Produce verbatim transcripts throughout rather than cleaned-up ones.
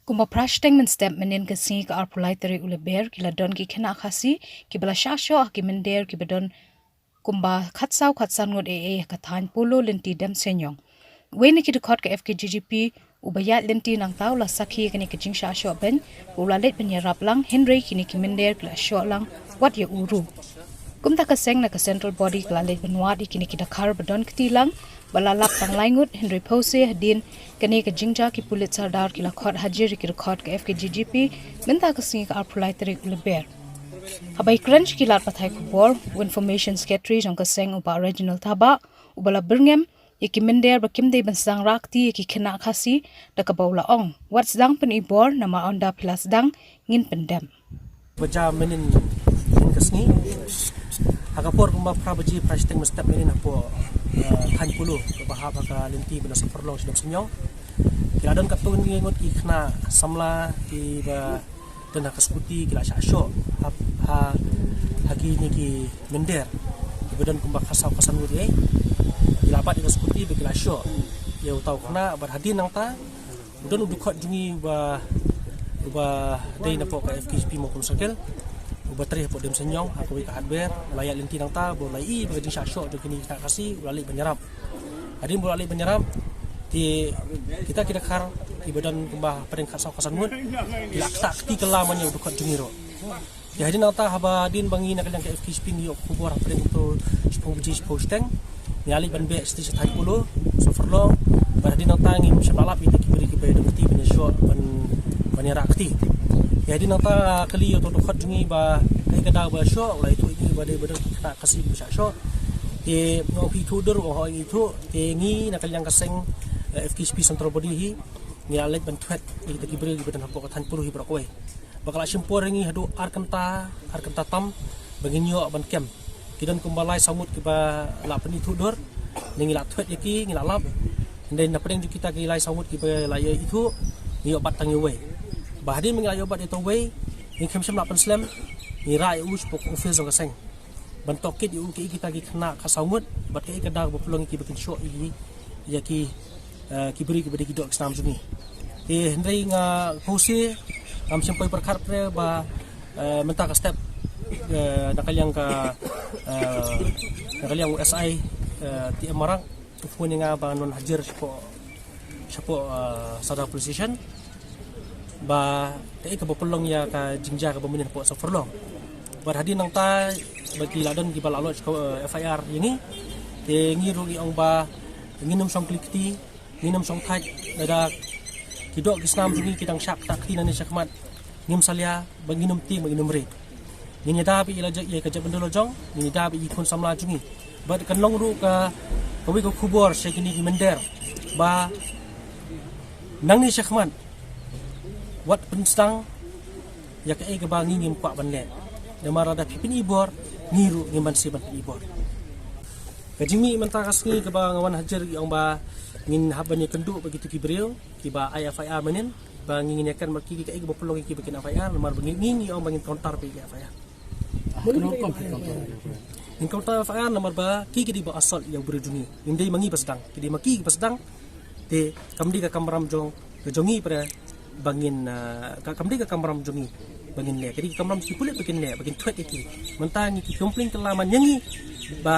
Kumba phra shiteng mynstep mynnin ka sngi ka arphew lai tarik u Lber, ki la don ki khynnah Khasi kiba la shah shoh ha ki mynder kiba don kumba khatsaw khatsan ngut eh eh ha ka thaiñ Polo lynti Demsenyong. Uwei na ki dkhot ka F K G G P uba ïaid lynti nangta u la sakhi ïa kane ka jingshah shoh beiñ, u la leit ban ïarap lang, hynrei kine ki mynder ki la shoh lang wat ïa u ruh. Kumta ka seng na ka Central Body ka la leit ban wad ïa kine ki dkhar ba don kti lang, ba la lap tang lai ngut, hynrei phewse hadien kane ka jingjia ki pulit sordar ki la khot hajir ïa ki dkhot ka F K G G P mynta ka sngi ka arphew lai tarik u Lber. Haba ïakren sha ki lad pathai khubor, u Information Secretary jong ka seng u Bah Reginald Thabah, uba la byrngem ïa ki mynder ba kim dei ban sdang rah kti ïa ki khynnah Khasi, da kaba u la ong, wat sdang pyni bor, namar ynda phi la sdang, ngin pyndep. Ba jia mynnin, mynnin ka sngi, ha ka por kumba phra baje, phra shiteng mynstep mynnin, hapoh, eh, thaiñ Polo kaba hap ha ka lynti ba na Safarlong sha Demsenyong, ki la don katto katne ngut ki khynnah samla kiba don ha ka scooty, ki la shah shoh ha, ha, ha kine ki mynder kiba don kumba khatsaw khatsan ngut eh. Ki la bat ïa ka scooty bad ki la shoh ïa uta u khynnah, bad hadien nangta u don u dkhot jong ngi uba, uba dei napoh ka F K G P Mawkyrwat Circle, uba trei hapoh Demsenyong ha kawei ka hardware, u la ïaid lynti nangta, bad u la ïohi ïa ka jingshah shoh jong kine ki khynnah Khasi, u la leit ban ïarap. Hadien ba u la leit ban ïarap, te kita ki dkhar kiba don kumba hapdeng khatsaw khatsan ngut, ki la ktah kti kylla man ïa u dkhot jong ngi ruh. Te hadien nangta, haba hadien ba ngi na ka liang ka F K G P ngi ïoh khubor hapdeng uto shiphew baje, shiphew shiteng, ngi la leit ban beh sha thaiñ Polo, Safarlong, bad hadien nangta ngim shym la lap ïa kita ki briew kiba ïadon kti ban ïashoh ban, ban ïarah kti. Te hadien nangta, kylli ïa uto u dkhot jong ngi ba kaei ka daw ba shoh, u la ïathuh ïa ngi ba dei ba don ki khynnah Khasi ba shah shoh. Te nga ong phi ithuh dur, u ong hooid ngi ithuh. Te ngi na ka liang ka seng, eh, F K G P Central Body hi, ngi la leit ban thwet ïa kita ki briew kiba don hapoh ka thaiñ Polo hi baroh kawei. Ba ka la shim por ïa ngi haduh ar kynta, ar kynta tam, ba ngin ïoh ban kem. Ki don kumba lai saw ngut kiba la pynithuh dur, ne ngi la thwet ïa ki, ngi la lap. Hynrei napdeng jong kita ki lai saw ngut kiba la ïoh ithuh, ngi ïoh bat tang ïa uwei. Ba hadien ba ngi la ïoh bat ïa uta uwei, ngi khlem shym la pynslem, ngi rah ïa u shapoh ka office jong ka seng ban tohkit ïa u kaei kita ki khynnah khatsaw ngut, bad kaei ka daw ba pynlong ïa ki ba kin shoh ïa ki, ïa ki, eh, ki briew kiba dei ki doh ki snam jong ngi. Te hynrei nga phewse, ngam shym poi pyrkhat pre ba, eh, mynta ka step, eh, na ka liang ka, eh, na ka liang u S I, eh, T M Marak, u phone ïa nga ba ngan wan hajir shapoh, shapoh, eh, Sadar Police Station, ba kaei kaba pynlong ïa ka jingjia kaba mynnin hapoh Safarlong. Bad hadien nangta, ba ki la don kiba la lodge ka, eh, F I R ïa ngi. Te ngi ruh ngi ong ba ngin ym shong kli kti, ngin ym shong thait, lada ki doh ki snam jong ngi ki dang shah ktah kti nangne shakhmat, ngim salia, ba ngin ym tieng, ba ngin ym rit. Ngin ïada beit ïa la jong, ïa ka jaitbynriew la jong, ngin ïada beit ïa ki khun samla jong ngi. Bad kan long ruh ka, kawei ka khubor sha kine ki mynder ba nangne shakhmat, wat pynsdang ïa kaei kaba ngi ngim kwah ban leh. Namar lada phi pyni bor, ngi ruh ngim banse ban pyni bor. Ka jingmih mynta ka sngi kaba nga wan hajir, ngi ong ba ngin hap ban ïakynduh bad kito ki briew kiba ai F I R mynnin, ba ngi ngin ïakren bad ki kaei kaba pynlong ïa ki ba kin F I R, namar ba ngi, ngi, ngi ong ba ngin counter beit ïa F I R. Ngin counter F I R namar ba ki ki dei ba assault ïa u briew jong ngi. Ngim dei ma ngi ba sdang, ki dei ma ki ba sdang. Te kam dei ka kamram jong, ka jong ngi pre ba ngin, ah, ka, kam dei ka kamram jong ngi ba ngin leh. Ka dei ka kamram ki pulit ba kin leh, ba kin thwet ïa ki. Mynta ngi ki complain kylla man ïa ngi ba,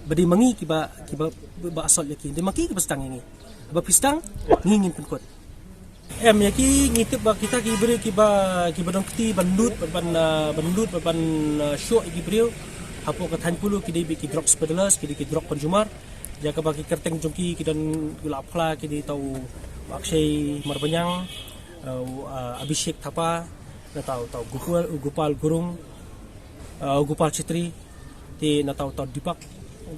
ba dei ma ngi kiba, kiba, ba assault ïa ki. Dei ma ki kiba sdang ïa ngi. Ba phi sdang, ngi ngin pynkut. Em, ïa ki ngi tip ba kita ki briew kiba, kiba don kti ban lut, ban, ah, ban lut, ban, ah, shoh ïa ki briew hapoh ka thaiñ Polo, ki dei beit ki drug peddlers, ki dei ki drug consumer. Ïa kaba ki kyrteng jong ki, ki don, ki la phla, ki dei uta u Akshay Marbaniang, ah, u, ah, Abhishek Thapa, nangta uta u Gopal, u Gopal Gurung, ah, u Gopal Chetri, te nangta uta u Deepak.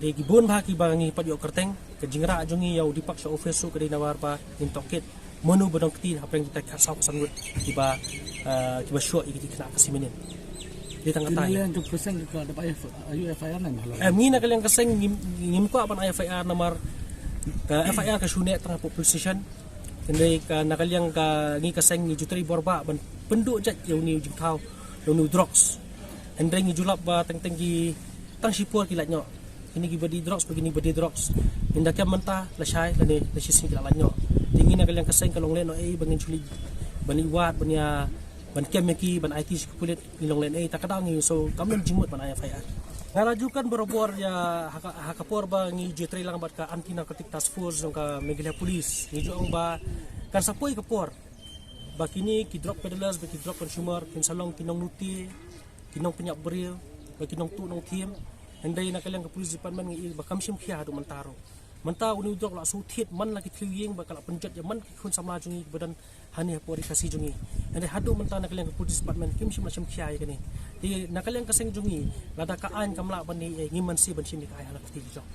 Te ki bun bha kiba ngi pat ïoh kyrteng. Ka jingrah jong ngi ïa u Deepak sha office ruh ka dei namar ba ngin tohkit mano ba don kti hapdeng kita ki khatsaw khatsan ngut kiba, ah, kiba shoh ïa ki khynnah Khasi mynnin. Dei tang kata. Ngi na ka liang ka seng, ka da ai F I R ne, em, ngi na ka liang ka seng ngim, ngim kwah ban ai F I R namar ka F I R ka shu neh tang hapoh police station. Hynrei ka na ka liang ka ngi ka seng ngi ju trei bor bha ban pynduh jait ïa une u jingthaw, ïa une u drugs. Hynrei ngi ju lap ba teng teng ki tang shipor ki lait noh. Kine kiba dei drugs, ba kine kiba dei drugs. Ynda kem mynta, lashai, lane, la shisien ki la lait noh. Te ngi na ka liang ka seng ka long lehnohei ba ngin shu leit ban ïa wad ban ïa ban kem ïa ki ban aiti sha ki pulit ngi long lane ei ta ka dang ngi so kam don jingmut ban ai F I R. Nga la ju kan barabor ïa ha ka por ba ngi ju trei lang bad ka Anti Narcotic Task Force jong ka Meghalaya Police ngi ju ong ba kan sa poi ka por ba kine ki drug peddlers ba ki drug consumer kin sa long ki nongnuti ki nongpynïap briew ba ki nongtuh nongthim. Hynrei na ka liang ka police department ngi ba kam shim khia haduh mynta ruh. Mynta une u drug la shu thied man la ki thliew ïing ba ka la pynjot ïa man ki khun samla jong ngi ba don hangne hapoh ri Khasi jong ngi. Hynrei haduh mynta na ka liang ka police department kim shim la shim khia ïa kane. Te na ka liang ka seng jong ngi lada ka aiñ kam lah ban ïa ngi man shi ban shim ïa ka aiñ ha la ka kti jong.